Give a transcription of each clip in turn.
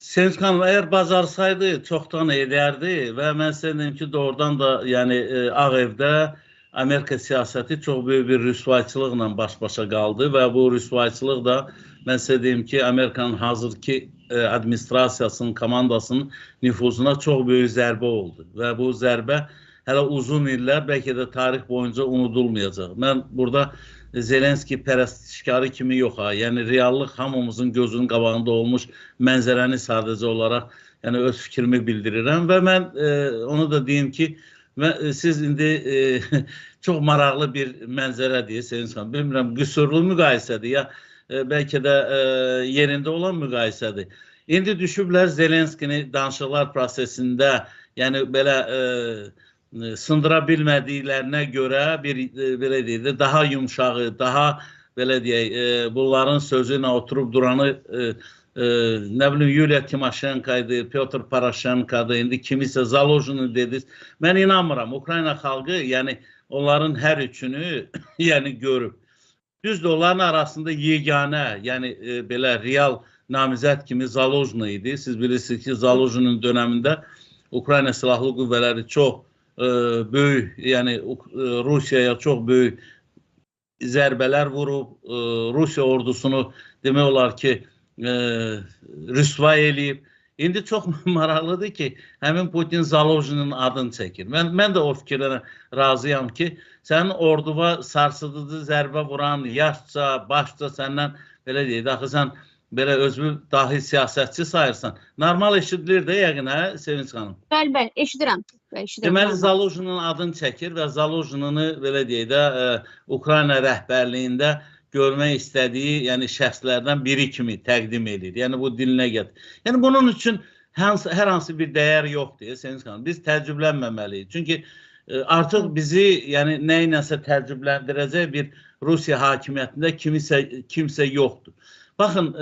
Sevinç xanım, əgər bacarsaydı, çoxdan edərdi və mən sizə deyim ki, doğrudan da yəni Ağ Evdə Amerika siyasəti çox böyük bir rüsvayçılıqla baş-başa qaldı və bu rüsvayçılıq da mən sizə deyim ki, Amerikanın hazırki administrasiyasının, komandasının nüfuzuna çox böyük zərbə oldu və bu zərbə hələ uzun illər, bəlkə də tarix boyunca unudulmayacaq. Mən burada Zelenski pərəstişkarı kimi yox ha, yəni reallıq hamımızın gözünün qabağında olmuş mənzərəni sadəcə olaraq yəni öz fikrimi bildirirəm və mən onu da deyim ki, siz indi çox maraqlı bir mənzərədir Sevinç xanım. Bilmirəm, qüsurlu müqayisədir ya bəlkə də yerində olan müqayisədir. İndi düşüblər Zelenskini danışıqlar prosesində, yəni belə sındıra bilmədiklərinə görə bir belə deyək də daha yumşağı, daha belə deyək, bunların sözü ilə oturub duranı nə bilim Yuliya Timoşenko idi, Pyotr Poroshenko'dur, indi kimisə Zalojını dediniz. Mən inanmıram. Ukrayna xalqı, yəni onların hər üçünü yəni görüb. Düzdür, onların arasında yeganə, yəni belə real namizəd kimi Zalojny idi. Siz bilirsiniz ki, Zalojninin dönəmində Ukrayna Silahlı Qüvvələri çox böyük, yəni Rusiyaya çox böyük zərbələr vurub, Rusiya ordusunu demək olar ki, rüsva eləyib. İndi çox maraqlıdır ki, həmin Putin Zalojinin adını çəkir. Mən də o fikirlərə razıyam ki, sənin orduva sarsıdıcı zərbə vuran yaşca, başca səndən belə deyək, axı sən belə özünü dahi siyasətçi sayırsan. Normal eşidilir də yəqin, hə, Sevinç xanım? Bəli, bəli, eşidirəm. Eşidirəm. Deməli, Zalojinin adını çəkir və Zalojini belə deyək də Ukrayna rəhbərliyində görmək istədiyi, yəni şəxslərdən biri kimi təqdim edir. Yəni bu dilinə gətir. Yəni bunun üçün hər hansı bir dəyər yoxdur, Sevinç xanım. Biz təəccüblənməməliyik. Çünki artıq bizi, yəni nə iləsə təəccübləndirəcək bir Rusiya hakimiyyətində kimsə yoxdur. Baxın,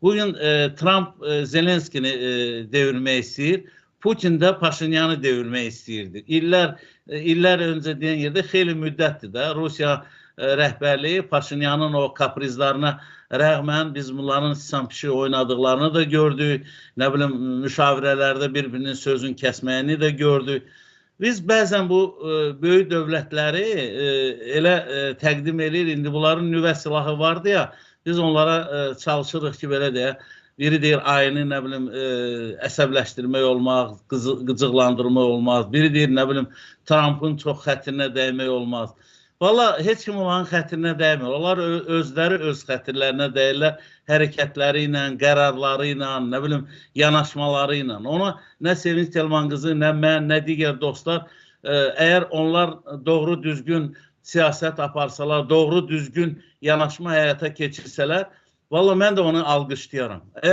bugün Trump Zelenskini devirmək istəyir, Putin də Paşinyanı devirmək istəyirdi. İllər öncə deyən yerdə xeyli müddətdir də Rusiya rəhbərliyi Paşinyanın o kaprizlarına rəğmən biz bunların sıçan pişik oynadıqlarını da gördük. Nə bilim, müşavirələrdə bir-birinin sözünü kəsməyini də gördük. Biz bəzən bu böyük dövlətləri elə təqdim eləyir. İndi bunların nüvə silahı vardı ya, biz onlara çalışırıq ki, belə deyək, biri deyir ayını, nə bilim, əsəbləşdirmək olmaz, qıcıqlandırmaq olmaz. Biri deyir, nə bilim, Trumpın çox xətrinə dəymək olmaz. Valla heç kim onların xətrinə dəymir. Onlar özləri öz xətirlərinə dəyirlər, hərəkətləri ilə, qərarları ilə, nə bilim, yanaşmaları ilə. Ona nə Sevinç Telman qızı, nə mən, nə digər dostlar, əgər onlar doğru düzgün siyasət aparsalar, doğru düzgün yanaşma həyata keçirsələr, valla mən də onu alqışlayaram. Əgər